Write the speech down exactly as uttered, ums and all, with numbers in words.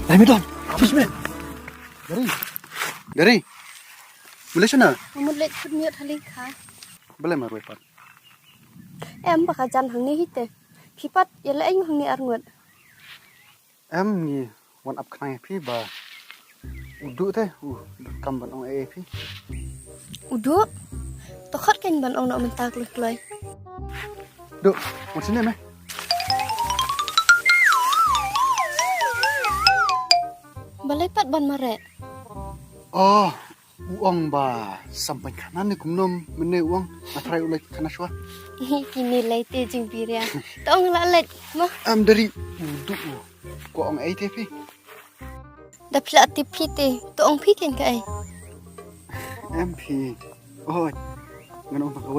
Dai mi don. Pis me. Dari. Dari. Mule shana. Mut leit put miot hali kha. Bale marwei pat. Em ba ka jan hangne hite. Phi pat ya le eng hangne arngut. Em ngi wan ap khnang phi ba. U du te u kam ban ong e phi. U du. To khot kan ban ong no mynta kloi kloi. Du, wan sini me. Balei pat ban mare. Oh, u ong ba sampan khana ni kumnom mene u ong na trai u lek khana shwa. Kini lai te jing biria. To ong la lek ma. Am dari u du u. Ko ong ai te phi. Da phi la tip phi te. To ong phi ken ka ai. Em phi. Oh. Ngan ong ba ka